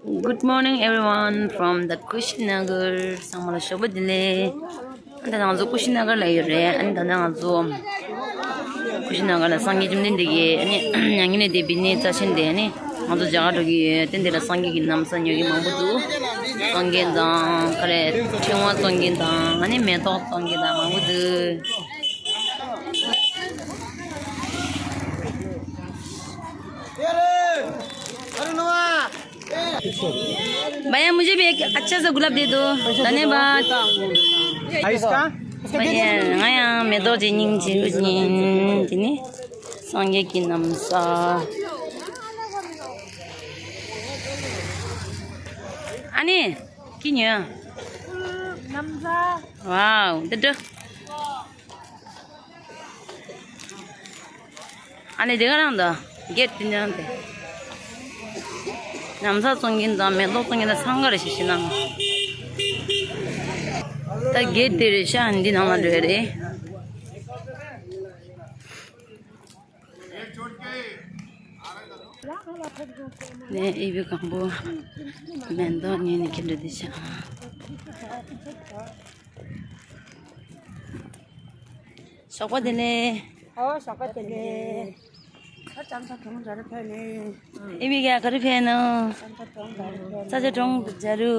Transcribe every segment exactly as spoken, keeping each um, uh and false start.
Good morning everyone from the Kushinagar. ཚང་མ་ལ་ཞོགས་པ་བདེ་ལེགས། ཨ་ནི་ད་ང་ཚོ་ཀུ་ཤི་ན་གར་ལ་ཡོད་རེད། ཨ་ནི་ད་ནང་ང་ཚོ་ཀུ་ཤི་ན་གར་ལ་སངས་རྒྱས་བཅོམ་ལྡན་འདས་ཀྱི་ཨ་ནི་མྱ་ངན་ལས་འདས་པའི་གནས་རྩ་ཆེན་དེ། ཨ་ནི་ང་ཚོ་མཇལ་ཁ་འགྲོ་གི་ཡོད། དེ་འདི་ལ་སངས་རྒྱས་ཀྱི་ན་བཟའ་ཉོ་གི་མང་པོ་འདུག་སྲོག་རྒྱན་དང་ག་རེ་ཕྲེང་བ་སྲོག་རྒྱན་དང་། ཨ་ནི་མེ་ཏོག་སྲོག་རྒྱན་དང་མང་པོ་འདུག भैया, मुझे भी एक अच्छा सा गुलाब दे दो। धन्यवाद। इसका? भैया, ང་ཡང་མེ་ཏོག་ཅིག་སྙིང་རྗེ་སྙིང་རྗེ་ནི་སངས་རྒྱས་ཀྱི་ན་བཟའ། ཨ་ནི་ཀི་ཉོ། ན་བཟའ། ཝའོ། འདི་འདྲ། ཨ་ནི་དེ་ག་རང་དང་གེད་དེ་ཉང་དེ། ན་བཟའ་སྲོག་རྒྱན་དང་མེ་ཏོག་སྲོག་རྒྱན་དང་ཚང་ག་རེ་ཞིག་ཞིག་ནང་། ད་གེད་དེ་རེད་ཤག་འདི་ནང་ལ་འགྲོ་ཡ་རེད། ནས་ཨི་བི་གང་པོ་མེ་ཏོག་ཉན་ནས་ཁྱེར་འགྲོ་དེ་ཤག་ཞོགས་པ་བདེ་ལེགས། ཨོ་ཞོགས་པ་བདེ་ལེགས། ཨ་ཅང་ཚ་གྲོང་ར་ར་ཕེ་ནས། ཨི་བི་ག་ག་རེ་ཕེ་ནོ། ཅང་ཚ་གྲོང་ར་ར་ཕེ། ས་ཆ་གྲོང་ར་རུ།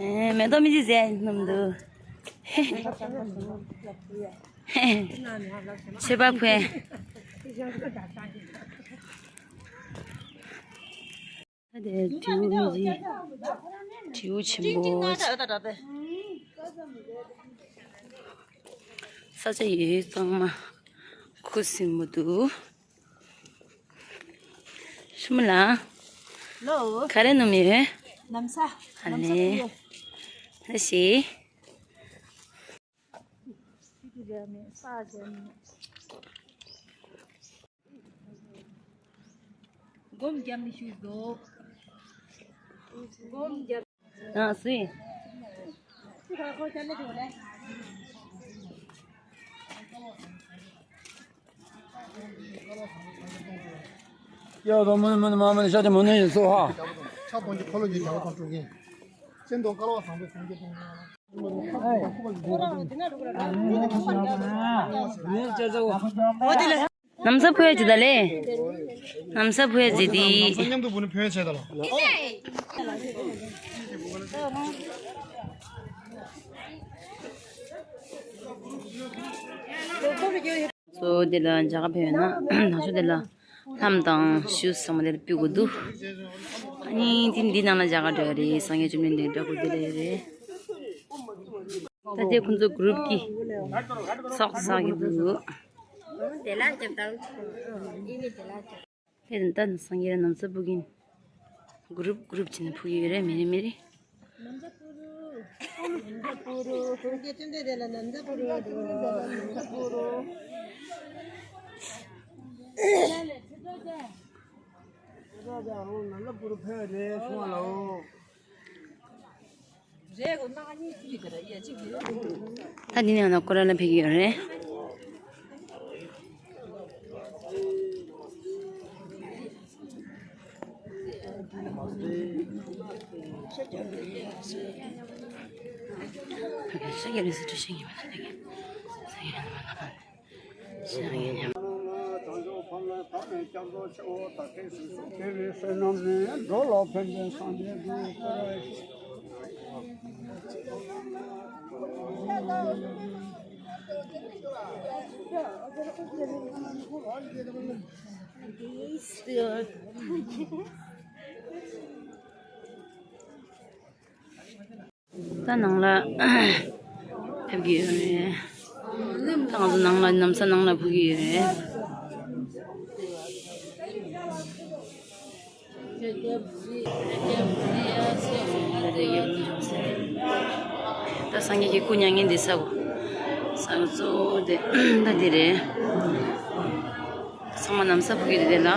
ཨེ་མེ་ཏོག་མི་ཅི་ཟེར་ནམ་འདུག་ཆོས་པ་ཕེ། ད་དེ་དྲེའུ་མི་གི་དྲེའུ་ཆེན་པོ། ས་ཆ་ཡོད་ཚང་མ་ཁུ་སིམ་པོ་འདུག་ཤུ་མ་ལ། ལོ། ག་རེ་ནུ་མི་ཡོད། ན་བཟའ། ཨ་ལེ། ལ་ཤི། སྒོམ་རྒྱབ་ནས་བཞུགས་འདུག་སྒོམ་རྒྱབ། ཨ་སུའི། ཡ་དོ་མོ་མོ་མ་མོ་ཤ་ཏེ་མོ་ནི་སོ་ཧ། ཕྱག་སྟོང་གི་འཁོར་ལོ་ཡི་རྒྱལ་བ་དང་སྤྲུལ་སྐུ། སྤྱན་སྟོང་བསྐལ་པ་བཟང་པོའི་སངས་རྒྱས་དང་། ན་བཟའ་ཕུལ་ཡ་ཅི་ད་ལེ། ན་བཟའ་ཕུལ་ཡ་ཅི་དེ། ན་བཟའ་མཉམ་དུ་བུ་ནི་ཕུལ་བྱས་ད་ལ། སོ་དེ་ལ་མཇལ་ཁ་ཕེབས་ཡོད་ན་ང་ཚོ་དེ་ལ་ལྷམ་དང་ཤུ་ཚང་མ་དེ་ལ་ཕུལ་དགོས་འདུག་ཨ་ནི་དེ་འདི་ནང་ལ་མཇལ་ཁ་འགྲོ་ཡ་རེད། སངས་རྒྱས་བཅོམ་ལྡན་འདས་འདྲ་པོ་དེ་ལ་ཡོད་རེད། ད་དེ་ཁོང་ཚོ་གུ་རུབ་ཀྱི་ཚོགས་བསགས་ཀྱི་འདུག་དེ་ལ་རྒྱབ་དང་། ཨི་ནི་དེ་ལ་རྒྱབ། དེ་ད་སངས་རྒྱས་ལ་ན་བཟའ་ཕུལ་གྱིན། གུ་རུབ་གུ་རུབ་བྱས་ནས་ཕུལ་གྱི་ཡོད་རེད། མི་རེ་མི་རེ། ན་བཟའ་ཕུལ་རོགས། ན་བཟའ་ཕུལ་རོགས། སངས་རྒྱས་བཅོམ་ལྡན་འདས་ལ་ན་བཟའ་ཕུལ་རོགས། ན་བཟའ་ཕུལ་རོགས། ན་བཟའ་ཕུལ་རོགས་ཕེབས་ནས་སོང་བ་ལའོ། ད་འདི་ནས་ཡང་ན་སྐོར་ར་ལ་ཕེབས་ཀྱི་ཡོད་རེད། ད་ནང་ལ་ཕེབས་ཀྱི་ཡོད་རེད། ད་ང་ཚོ་ནང་ལ་ན་བཟའ་ནང་ལ་ཕུལ་གྱི་ཡོད་རེད། ད་སངས་རྒྱས་ཀྱི་སྐུ་མྱ་ངན་འདས་ས་གོ། ས་གཙོ་བོ་དེ་ད་འདི་རེད། ཚང་མ་ན་བཟའ་ཕུལ་གྱི་རེད་དེ་ལ།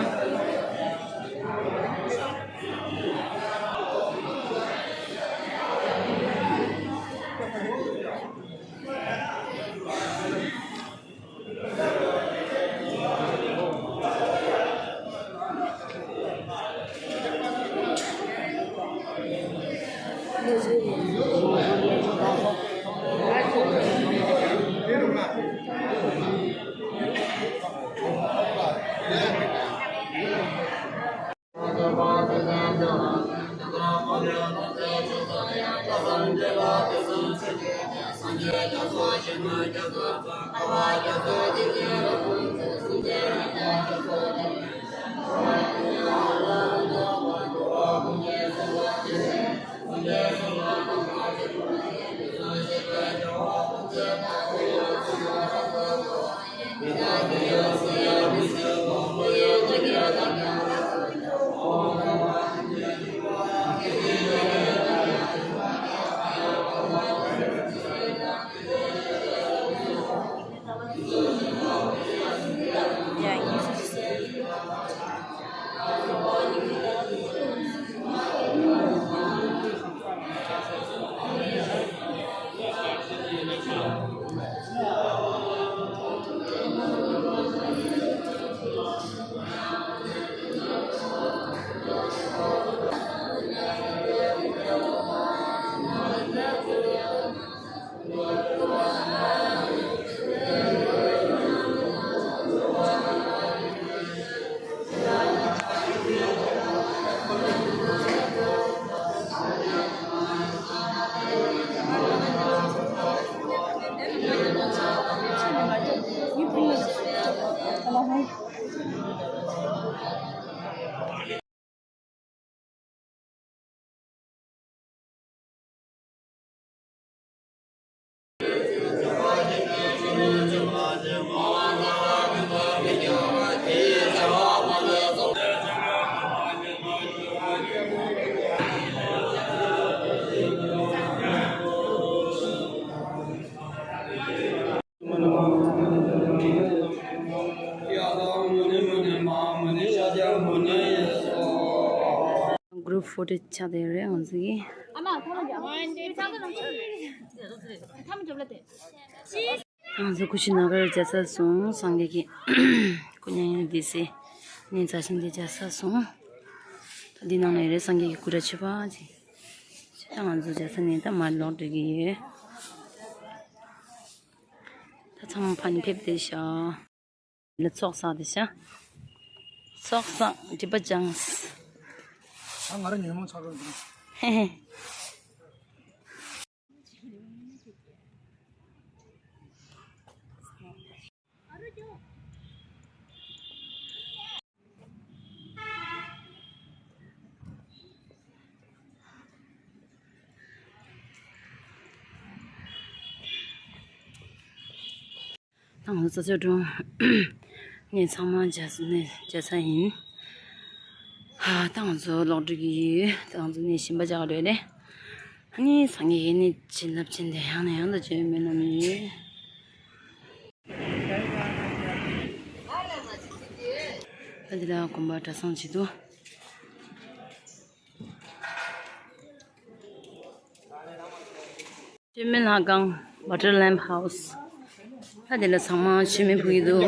Group photo ཆགས་བསྡད་ཡོད་རེད་ང་ཚོ་གི། ང་ཚོ་ཀུ་ཤུ་ན་གར་མཇལ་ཚར་སོང་། སངས་རྒྱས་ཀྱི་སྐུ་མྱ་ངན་འདས་སའི་གནས་རྩ་ཆེན་འདི་མཇལ་ཚར་སོང་། ད་འདི་ནང་ལ་ཡོད་རེད་སངས་རྒྱས་ཀྱི་སྐུ་འདྲ་ཆེ་བ་ཅིག་ད་ང་ཚོ་མཇལ་ས་ནས་ད་མར་ལོག་འགྲོ་གི་ཡོད། ད་ཚང་མ་ཕ་ནས་ཕེབས་བསྡད་ཤག་ལ་ཚོགས་བསགས་བསྡད་ཤག་ཚོགས་བསགས་སྒྲིབ་པ་སྦྱངས། ད་ང་རང་ཉོན་མོངས་ཚ་རོགས་འདུག་ཧེ་ཧེ། ད་ང་ཚོ་རྩྭ་མཆོག་གྲོང་གནས་ཚང་མ་མཇལ་ནས་མཇལ་ཚར་ཡིན། ཧ་ད་ང་ཚོ་ལོག་འགྲོ་གི་ཡོད། ད་ང་ཚོ་གནས་གཞན་པ་མཇལ་ག་འགྲོ་ཡ་རེད། ཨ་ནི་སངས་རྒྱས་ཀྱི་གནས་བྱིན་རླབས་ཅན་དེ་ཡང་ནས་ཡང་དུ་བརྗོད་མི་རྣམས་ཡོད། ད་འདི་ལ་དགོན་པ་གྲྭ་ཚང་ཅིག་འདུག་མཆོད་མེ་ལྷ་ཁང་། Water Lamp House། ད་འདི་ལ་ཚང་མ་མཆོད་མེ་ཕུལ་གྱི་འདུག་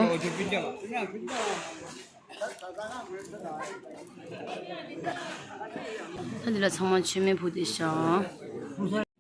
ད་འདི་ལ་ཚང་མ་མཆོད་མེ་ཕུལ་བསྡད་ཤག་ང་ཚོ་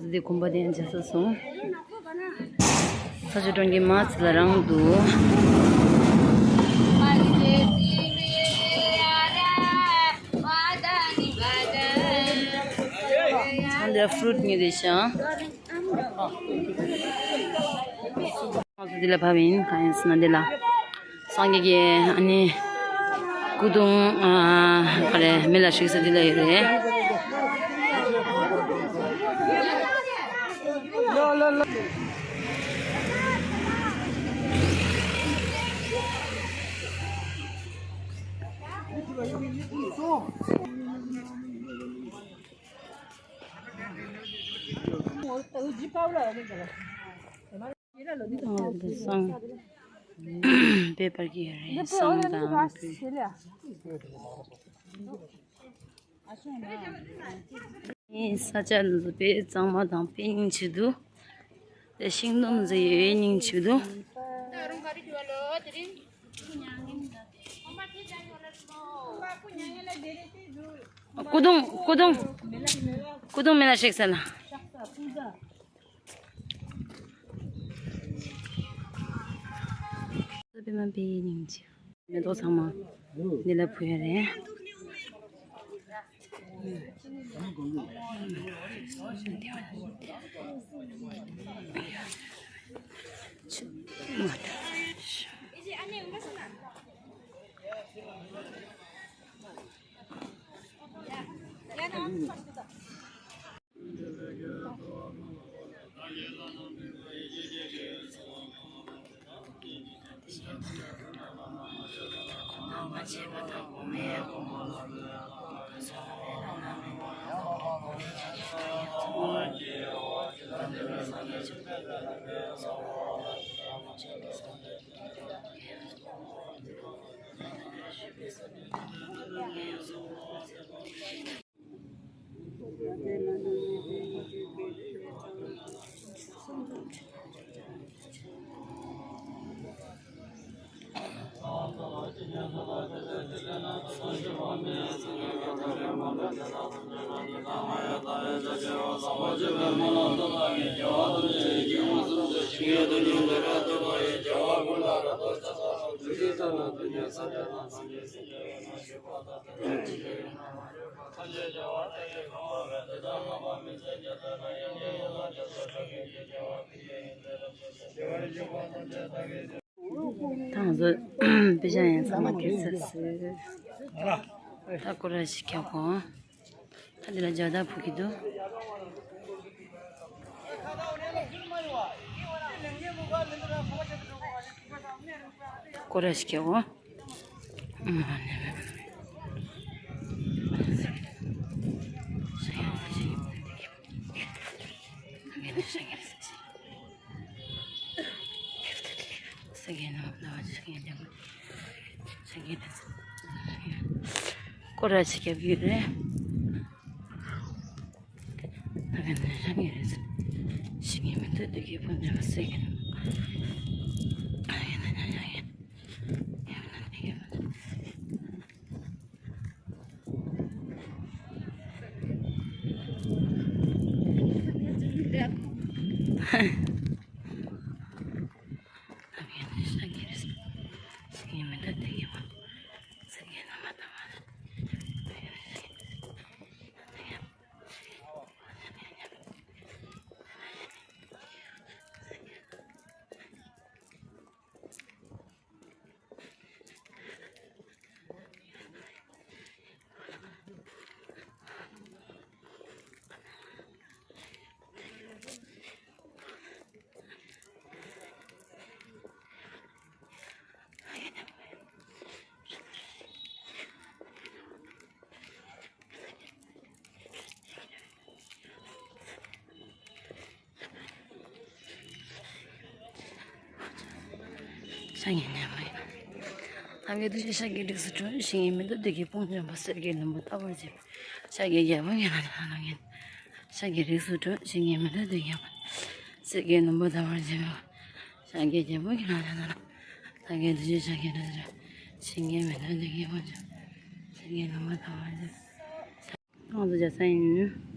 འདི་དགོན་པ་དེ་མཇལ་ཚར་སོང་། རྩྭ་མཆོག་གྲོང་གི་མ་ཚི་ལ་རང་འདུག་ཚང་འདིར་ཕུ་རུ་ཊི་ཉོས་བསྡད་ཤག་ང་ཚོ་འདི་ལ་བབས་ཡིན། གང་ཡིན་ཟེར་ན་འདི་ལ་སངས་རྒྱས་ཀྱི་ཨ་ནི་སྐུ་གདུང་ཨ་ག་རེ་མེ་ལ་བསྲེགས་ས་འདི་ལ་ཡོད་རེད། བསང་པེ་པར་གྱི་རེད། བསང་དང་ཨེ། ས་ཆ་འདི་ཚོ་དཔེ་གཙང་མ་དང་དཔེ་སྙིང་རྗེ་འདུག་དེ་ཤིང་སྡོང་ཟེར་ཡོད་སྙིང་རྗེ་འདུག་སྐུ་གདུང་། སྐུ་གདུང་། སྐུ་གདུང་མེ་ལ་ཤེག་ས་ལ། པད་མ་པའི་སྙིང་རྗེ། མེ་ཏོག་ཚང་མ་འདི་ལ་ཕུལ་ཡ་རེད། ད་ང་ཚོ་པེ་ཤག་ཡང་ཚང་མ་ཁྱེར་ཚར་སོང་། ད་སྐོར་ར་ཞིག་རྒྱག་གོ། ད་འདི་ལ་ཇ་དར་ཕུལ་གྱི་འདུག་སྐོར་ར་ཞིག་རྒྱག་གོ། སྐོར་ར་ཞིག་རྒྱབ་ཀྱི་ཡོད་རེད། ཤ་ཉེ་ཉེ་མ་ཡིན། ལྷ་གི་ཐུགས་རྗེ་ཤཱཀྱའི་རིགས་སུ་འཁྲུངས། ཞིང་གི་མེ་ཏོག་བདུད་ཀྱི་དཔུང་འཇོམས་པ། གསེར་གྱི་ལྷུན་པོ་ལྟ་བུར་བརྗིད་པ། ཤཱཀྱའི་རྒྱལ་པོ་ཡན་ལག་བརྒྱ་ནི་ལྷ་ལ་ངན། ཤཱཀྱའི་རིགས་སུ་འཁྲུངས། ཞིང་གི་མེ་ཏོག་བདུད་ཀྱི་དཔུང་འཇོམས་པ། གསེར་གྱི་ལྷུན་པོ་ལྟ་བུར་བརྗིད་པ། ཤཱཀྱའི་རྒྱལ་པོ་ཡན་ལག་བརྒྱ་ནི་ལྷ། ལྷ་གི་ཐུགས་རྗེ་ཤཱཀྱའི་རིགས་སུ་འཁྲུངས། ཞིང་གི་མེ་ཏོག་བདུད་ཀྱི་དཔུང་འཇོམས་པ། གསེར་གྱི་ལྷུན་པོ་ལྟ་བུར་བརྗིད་པ། ང་ཚོ་རྒྱ་ས་ཡིན།